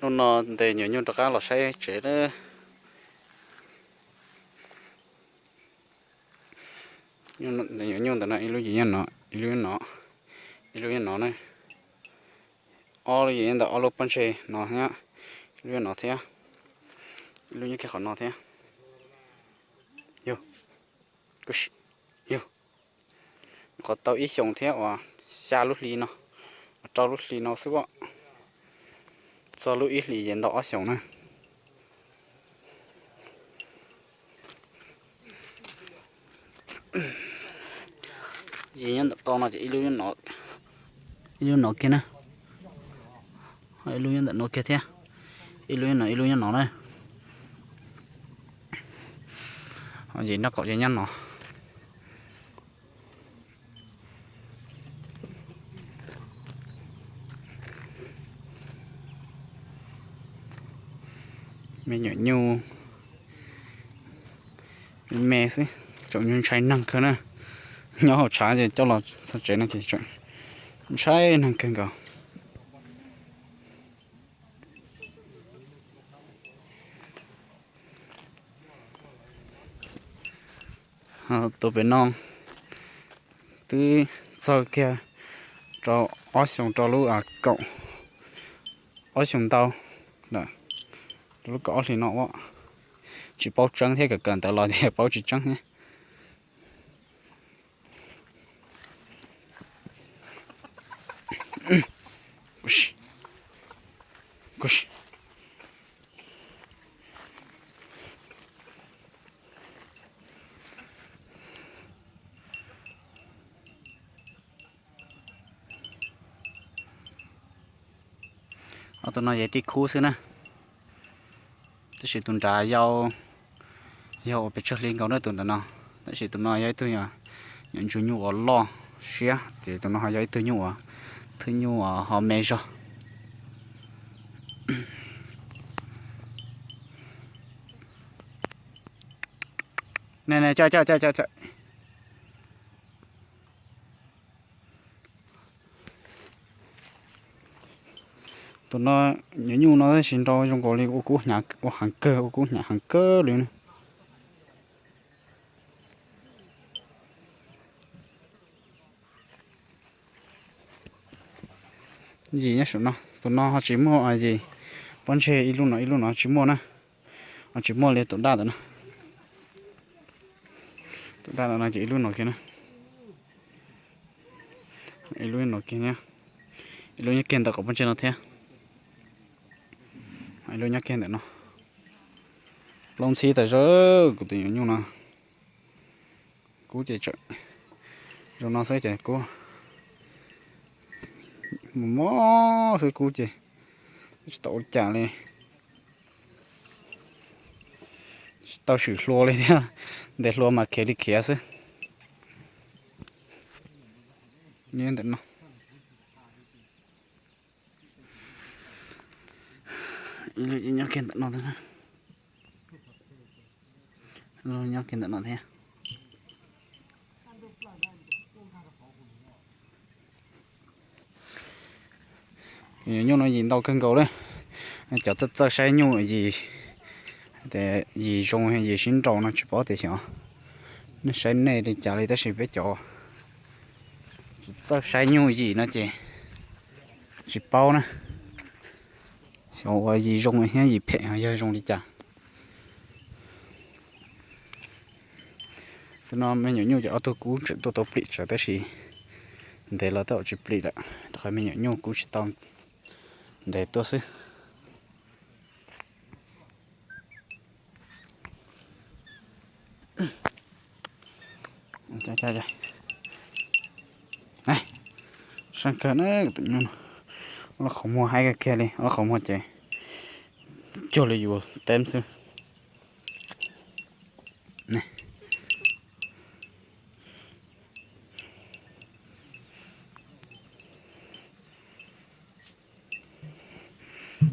Hnub no ntes nyuam nyuj rov qab los saib tsev lawm. Nyuam nyuj ntawm no ib lub yim nyob no, ib lub nyob no, ib lub nyob no na. Ob lub yim nyob ntawm ob lub pob ntseg no thiab, ib lub nyob no thiab, ib lub nyob kiag qhov no thiab. Yog, yog, nyuam qhuav tau ib xyoos thiab uas xya lub hli no, rau lub hli no xwb, txog lub ib hlis ces ntau ob xyoos na. Yim nyob ntawm qau no ces ib lub no kiag na, ib lub nyob ntawm no kiag thiab, ib lub nyob no, ib lub nyob no na. Yim nraub qaum ces nyob no. Me nyuam nyuj me xwb, tseem ntshai neeg kawg na. Nyob hauv tshav ces coj los txog tsev no ces tseem ntshai neeg kawg nkaus. Tus pem no twb txog kiag rau ob xyoos rau lub kaum ob xyoos ntau lawm, rau lub kaum ob hlis no ua tsis paub tseeb thiab, kawm kawm ntawv los tias paub tsis tseeb thiab. Ob tug no yog tij khub xwb na, tab sis tus nrad yau, yog uas pes tsawg hli nkaus na tus nrad no, tab sis tus no yog ib tug nyuam ntsuag nyuj uas loj siab ces tus no ho yog ib tug nyuj uas thwj nyuj uas ho me zog. Tus no nyuam nyuj no tab sis nrau zoo nkaus li ua kub hnyav, ua heev kawg, ua kub hnyav heev kawg li na. Yim nyob saum no, tus no ho tsis muaj yim, pob ntseg ib lub no ib lub no tsis muaj na, ho tsis muaj li tus daj ntawm no. Tus daj ntawm no ces ib lub no kiag na, ib lub no kiag, ib lub nyob kiag ntawm qhov pob ntseg no thiab, ib lub nyob kiag ntawm no. Loo ntxhib tas zog kuv tus nyuam nyuj no. Kub ces tseem zoo no xwb ces kub mus mob xwb, kub ces tsis tau ua cas li, tsis tau swm hlua li thiab, ntes hlua mas khiav li khiav xwb. Ntawm no, nyob kiag ntawm no, nyob kiag ntawm no thiab. Nyuam nyuj no yim ntau kawg nkaus li. Cov txawj txawj saib nyuj yim, yim zoo yim sib nraus no tsis paub tias xyov nej saib nej li cas li tab sis peb cov tsis txawj saib nyuj yim no ces tsis paub na, xyov uas yim zoo thiab yim phem yog zoo li cas. Tus no me nyuam nyuj ces ob tug kub tseem tuaj tau plim tsawv tab sis ntev los twb tsis plim lawm, rau qhov me nyuam nyuj kub tsis tau ntev tuaj xwb. Sab kawg na, tus nyuj no, ob lub qhov muag haib kawg kiag li, ob lub qhov muag ces cuag li yus teeb xwb.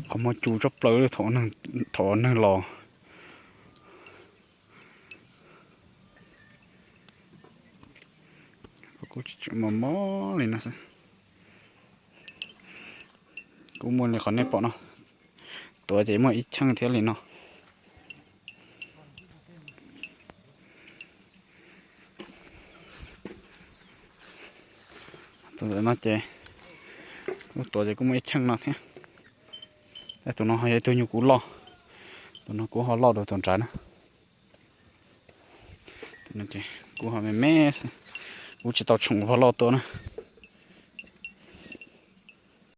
Qhov muag tsu tshaj plaws li thaum neeg los. Kuv tseem mob mob li no xwb. Kuv muaj li qhov nej pom no, Tuav ces muaj ib cheej thiab li no. Tus no ces kuj tuav ces kuj muaj ib cheej no thiab. Tus no ho yog ib tug nyuj kub loj, tus no kuj ho loj dua tus nrad na. Kuj ho me me xwb, kuv tsis tau tshoom vog loj tua na.